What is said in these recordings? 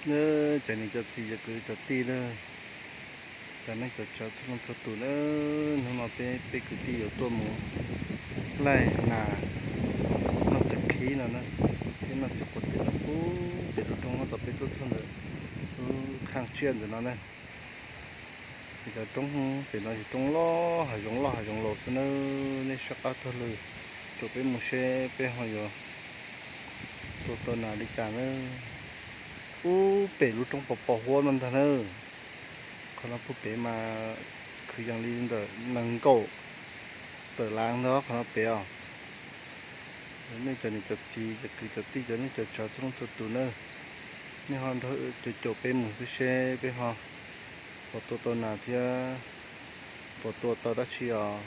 Nawb, cov niam cov txiv cov kwv cov tij nawb, cov neej cov tsav txhua leej txhua tus nawb, hnub no peb, peb kwv tij yuav tuaj mus laij nas noj txiv qhib no na, thiab noj txiv quav teb no pub pem lub roob no tom peb tuaj txog ntawm lub khaj tsiaj ntawm no na. Ces cov roob pem no ces roob loj hav zoov loj hav zoov laus xwb nawb, nej soj qab taug lw rau peb mus seb peb ho yuav tua tau nas li cas nawb. Pub pem lub roob pos pos huab no ntag nawb. Qhov no pub pem mas kwv yees li ntawm nees nkaum tawm laav ntag qhov no pem os. Nej cov niam cov txiv cov kwv cov tij cov neej cov tsav txhua leej txhua tus nawb, nej ho nrog caum caum peb mus xwb seb peb ho puas tua tau nas thiab puas tua tau dab tsi os.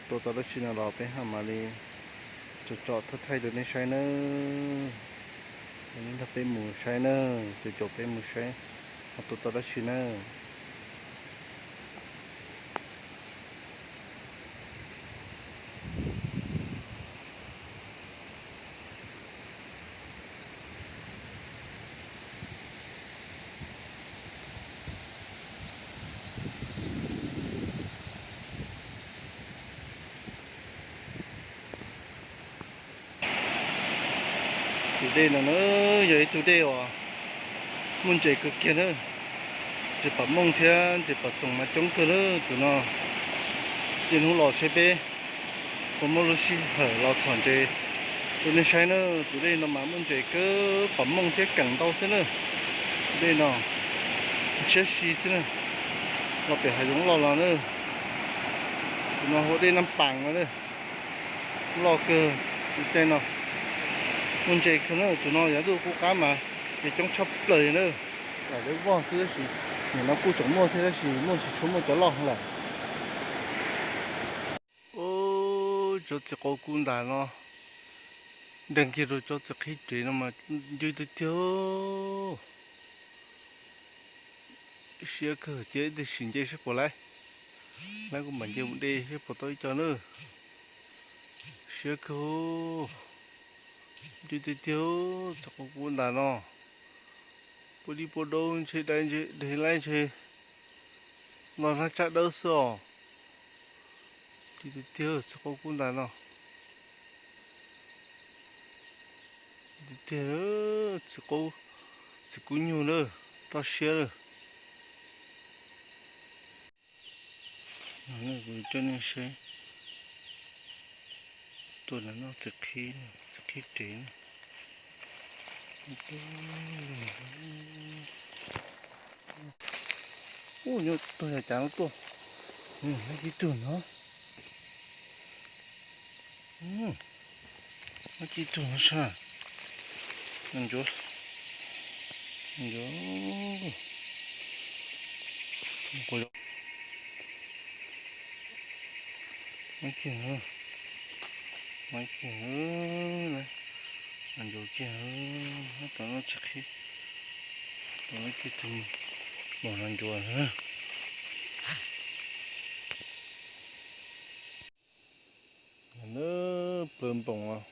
Tua tau dab tsi no los peb ho mam li tsom tsom thaij thaij rau nej saib nawb. Nej nrog peb mus saib nawb, caum caum peb mus saib ho tua tau dab tsi nawb. Tus dej no na yog ib tug dej uas muaj ntses kawg kiag na. Ntses pam mooj thiab ntses pam xoom mas coob kawg na tus no. Ces hnub los seb peb puas muaj lub sij hawm los txhom ntses rau nej saib na. Tus dej no mas muaj ntses kawg, pam mooj thiab keem ntau xwb na. Tus dej no ntshiab si xwb na, los pem hav zoov loj los na. Tus no hu dej Naj Paas no na, loj kawg. Tus dej no muaj ntses kawg na, tus no yav ntuj qub qab mas ces coob tshaj plaws li na. Lam dawb vog xwb tab sis nim no kuj tseem muaj thiab tab sis muaj tsis tshua muaj cov loj lawm. Ub, tsob txiv qaub kub ntas no nreeg kiag rau tsob txiv qhib rev no mas ncw tiag tiag. Siab kawg, cia ib teg sim nce seb puas laib. Laib kuv mam nce mus de seb puas tau ib co na. Siab kawg, ncw tiag tiag, txiv qaub kub ntas no. Pua dib pua daub ntshe dai ntshe deg laib ntshe los nag tsaj dawb xwb os. Ncw tiag tiag, txiv qaub kub ntas no. Tiag tiag, txiv qaub, txiv kub nyug na, toj siab na. Kuv coj nej saib, tuaj noj txiv qhib, txiv qhib rev na. Ub, nyob tuaj yog cav no tuaj, muaj ib tug no. Muaj ib tug no sab, ncuav, ncuav, muaj kiag, muaj kiag, ncuav kiag, tom no txiv qhib, tom no kiag tus mos no ncuav. Nawb, plawv npoom os.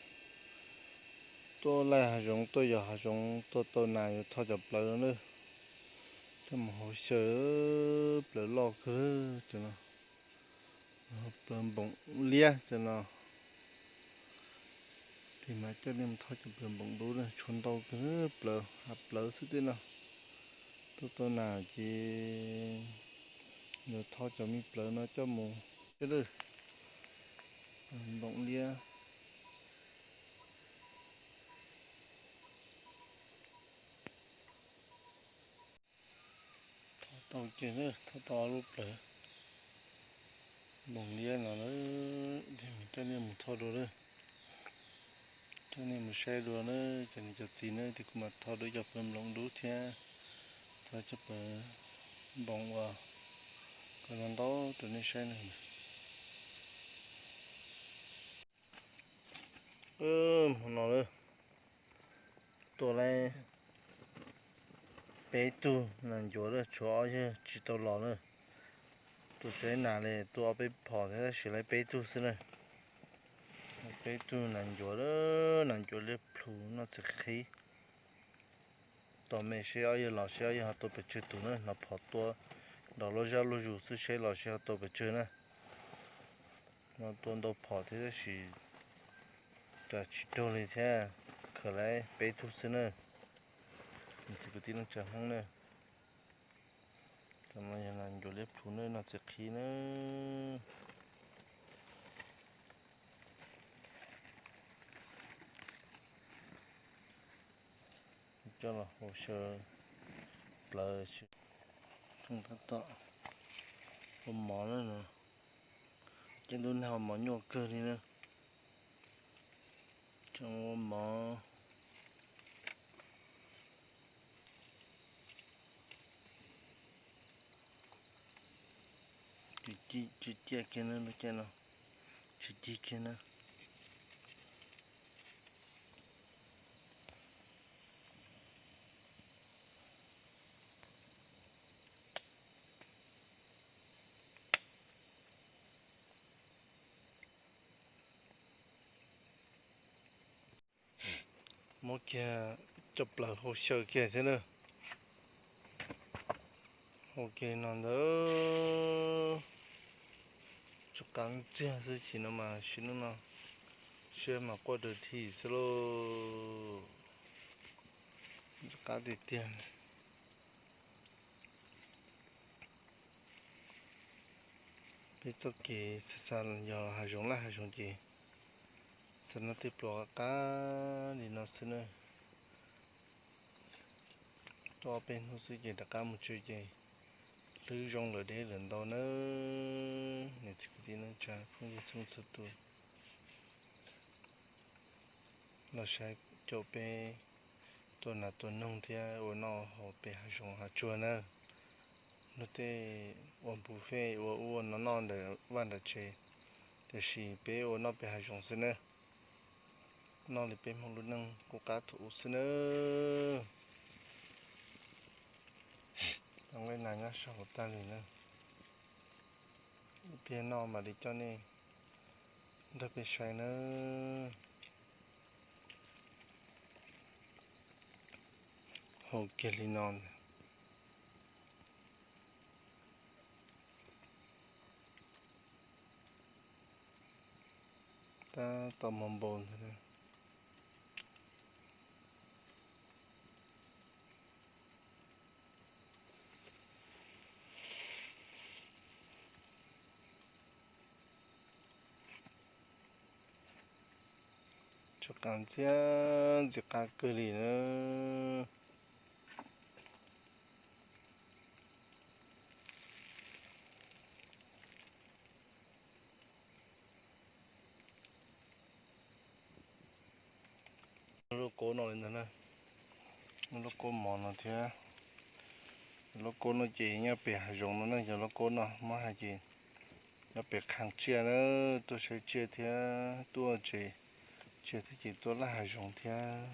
Tuaj laij hav zoov tuaj yos hav zoov tuaj tau nas yuav tho cov plawv no na. Coj mus hauv xyaw, plawv loj kawg cov no. Plawv npoom liab cov no. Tes mas coj nej mus tho cov plawv npoom dub na, tshuav ntau kawg, plawv hav plawv xwb tej no. Tuaj tau nas ces yuav tho cov me plawv no coj mus. Npoom liab. Tho tau kiag, tho tau ob lub plawv npoom liab no na. Coj nej mus tho dua na, coj nej mus saib dua na, cov niam cov txiv na, tes kuv mam tho dua cov plawv nploom dub thiab tho cov plawv npoom uas kom ntau ntau rau nej saib na. Hmo no lawm, tua lawm peb tug nas ncuav lawm, tshuav ob yawg tsis tau los lawm. Tua tsis laib nas li, tua ob peb phom thiab tab sis laib peb tug xwb na. Peb tug nas ncuav lawm, nas ncuav liab plhu noj txiv qhib. Tos me seb ob yawg los seb ob yawg ho tua pes tsawg tus na, hnov phom tua nrov luaj zaj luaj zus xwb, seb los seb ho tua pes tsawg na. No tua ntau phom thiab tab sis ras tsis raug li thiab, khawm lawm peb tug xwb na. Niam txiv kwv tij neej tsa Hmoob na, cov no yog nas ncuav liab plhu na, no txiv qhib na. Coj los hau xyaw plawv, tab tom ua mov na. Ces lub nag ua mov nyuaj kawg li na. Tseem ua mov tsis ciaj kiag na, lub caij no tsis cig kiag na. Muab kiag coj plaws hau xyaw kiag thiab na. Hau kiag no ntawd, tsuas qab ntxiag xwb, chim no mas sim no no siab mas quaj raws dhim xwb lauj. Tsuas qab tiag tiag. Peb txoj kev xa xa yog hav zoov laj hav zoov ces xa noj tej pluas qab qab li no xwb na. Tuaj ob peb hnub xwb ces rov qab mus tsev ces hlwb zoo lawm deb lawm ntau nawb. Niam txiv kwv tij neej tsa phooj ywg txhua txhua tus los saib caum peb tua nas tua noog thiab ua noj haus pem hav zoov hav tsuag na. Luag tej ua buffet ua ub ua no noj ntawm vaj ntawm tsev, tiam sis peb ua noj pem hav zoov xwb na. Noj li peb Hmoob lub neej qub qab thaum ub xwb na. Tau nqaij nas nyob sab hauv tag li na. Ib pliag noj mam li coj nej nrog peb saib nawb. Hau kiag li no ntag. Tab tom mos npaum ntag. Tsuas qab ntxiag ntxim qab kawg li na. Lub kaub no li ntawd na, lub kaub mov no thiab. Lub kaub no ces nyob pem hav zoov no na, yog lub kaub no muab hais ces nyob pem qhov tsiaj na, tuaj saib tsiaj thiab tuaj tsev tsiaj thiab ces tuaj laj hav zoov thiab.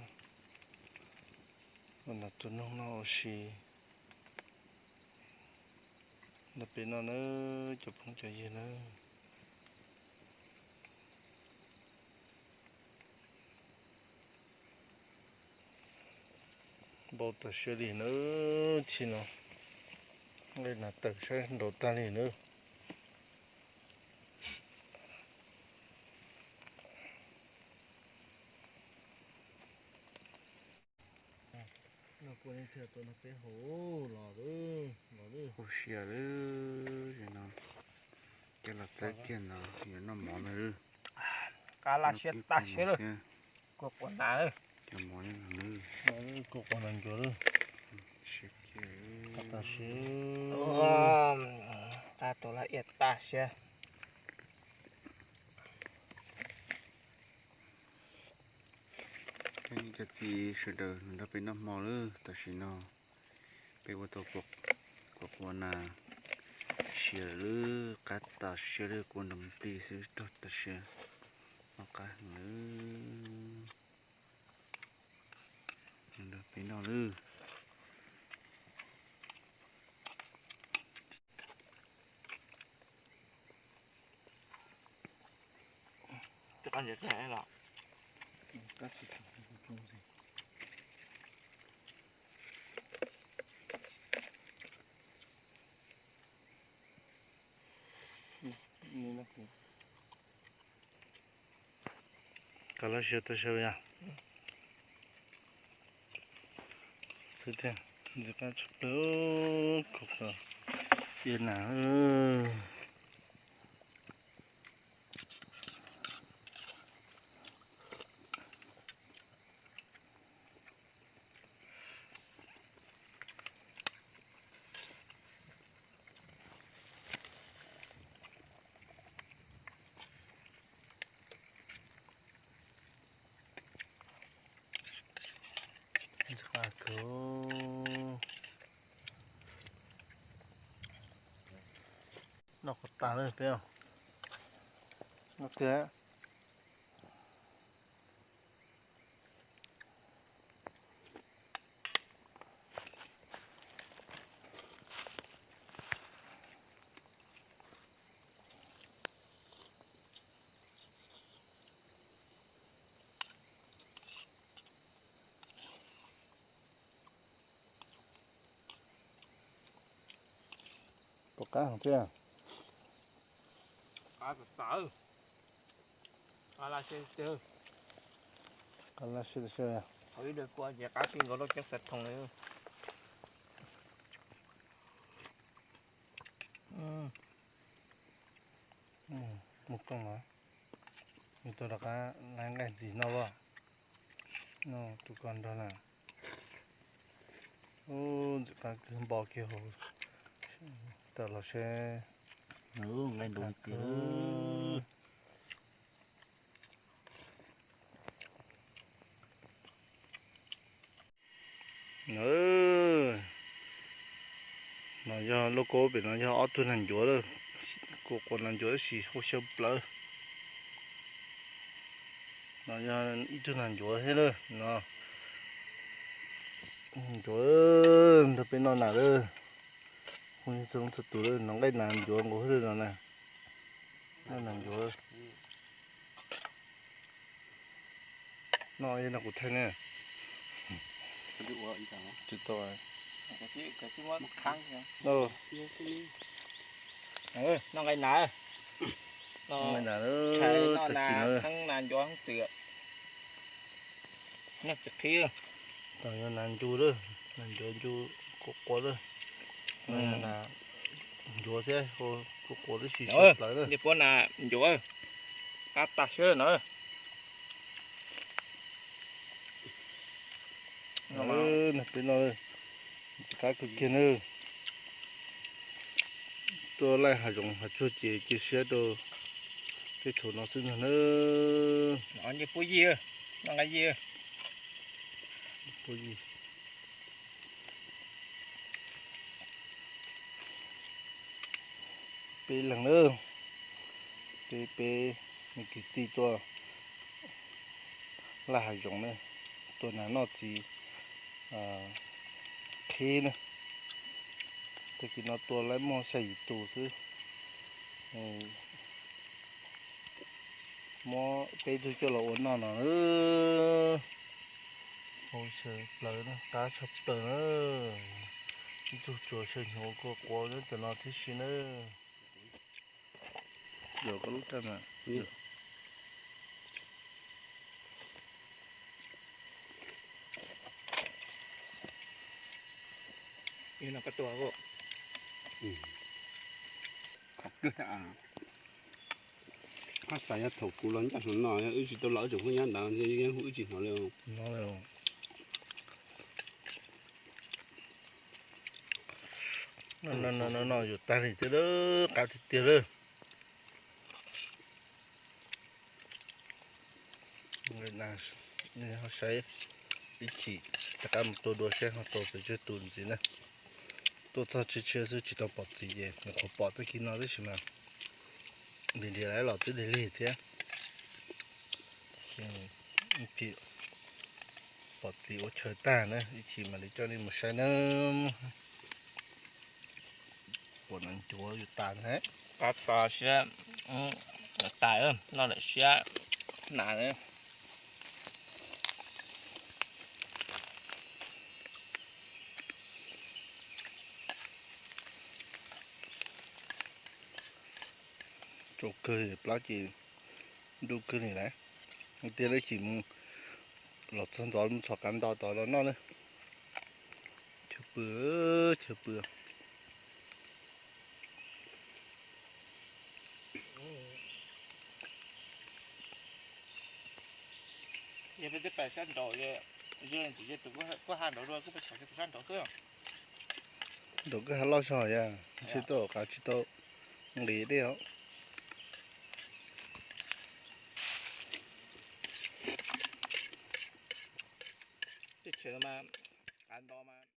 Ua nas tua noog noj ua si nrog peb noj nawb cov phooj cov ywg nawb. Npau taws siab li nawb, tshis no nqaij nas tawm saib nraud tag li nawb. Ua siav lawm, no coj los txawb kiag no yuav noj mov no lawm. Qab laj siab tag siab lawm. Kuv quav nas lawm. Cov mov no lawm. Kuv quav nas ncuav lawm. Siab kiag. Qab tas siab. Qab tus laj iab tag siab. Cov niam cov txiv sawv daws los nrog peb noj hmo lawm, tam sim no peb ua tau kuv quav nas siav lawm, qab tas siab lawm, kua nroo plig xwb raug tas siab, noj qab heev lawm. Nrog peb noj lawm. Qab tsis tshua zoo ntxiv. Koj lab sia tau saib yog xwb tiag, ntxim qab tshaj plaws, koj koj ia nas. Noj qhov tas lawm peb, noj tiag. Pom qab heev thiab. Qab laj siab, qab laj siab. Qhov ib daim kua ces qab kawg nkaus, loj ceeb xav thoom li. Mus kooj los, nws tuaj rov qab laib nqaij ntxiv noj as. Noj tus ko nrog na. Ub, ntxim qab kawg, npo kiag hauv tawm los seb. Nqaij ntau tiag. No yog lub kaub pem no yog ob tug nas ncuav lawm, kuv quav nas ncuav tab sis hau xyaw plawv. No yog ib tug nas ncuav thiab lawm no. Ncuav nrog peb noj nas lawm. Hu txhua leej txhua tus lawm, no nqaij nas ncuav nkaus thiab no na. Noj nas ncuav. Noj no kuv thaij ne. Tsis tau. Noj nqaij nas. Noj nas, tag kis no. Txheeb nas ncuav hoob twm. Noj txiv qhib. Tau yog nas ncu lawm, nas ncuav ncu, quav quav lawm. Nas ncuav thiab, quav quav tab sis sawv plawv lawm. Puab nas ncuav, qab tas siab na. Nag peb noj, ntxim qab kawg kiag na. Tuaj laij hav zoov hav tsuag ces cia siab rau tej thaum no xwb ntag na. Puab yig, noj nqaij yig. Puab yig. Peb leeg na, peb peb kwv tij tuaj laij hav zoov na, tuaj nas noj txiv qhib na. Tag kis no tuaj laij muaj xya yim tus xwb. Muab peb tug coj los ua noj no na. Hau xyaw plawv na, qab tshaj plaws na. Ib tug tsuas xyaw hnyuv kua quav nyob cov no tib si na. Yuav koj lub raj mas. Qhov kawg, koj xav yog thaum kuv los ncaj hnov no, yog wb tsis tau los wb tseem hu nyab ntawd, yeej hu wb tsis hnov li. No, no, no, yuav tag li thiab lawm, qab tiag tiag lawm. Ho saib ib chim rov qab mus tua dua seb ho tau pes tsawg tus ntxiv na. Tuaj txog tshiab tshiab xwb tsis tau pom txiv ces nyuam qhuav pom tag kis no tib si mas. Lig lig lawm los twb lig lig thiab. Ib chim pom txiv ua chaw tag na, ib chim mam li coj nej mus saib na. Pom nas ncuav yuav tas na. Qab to siab, tas, noj lawm siab nas na. Tsaus kawg li plab ces nruj kawg li lawm. Tiag lawm, sim mus los txog ntxov mus txhom kav nto tod los noj na. Chaw pw, chaw pw. Yog peb twb pais sab nraud, ze ntxiv ze tus kuj ha nraud dua, kuj pais txhom tus sab nraud xwb. Nraud kuj ha loj zog yog tsis tau qav tsis tau nqis dej os. Tej chaw no mas qav nto mas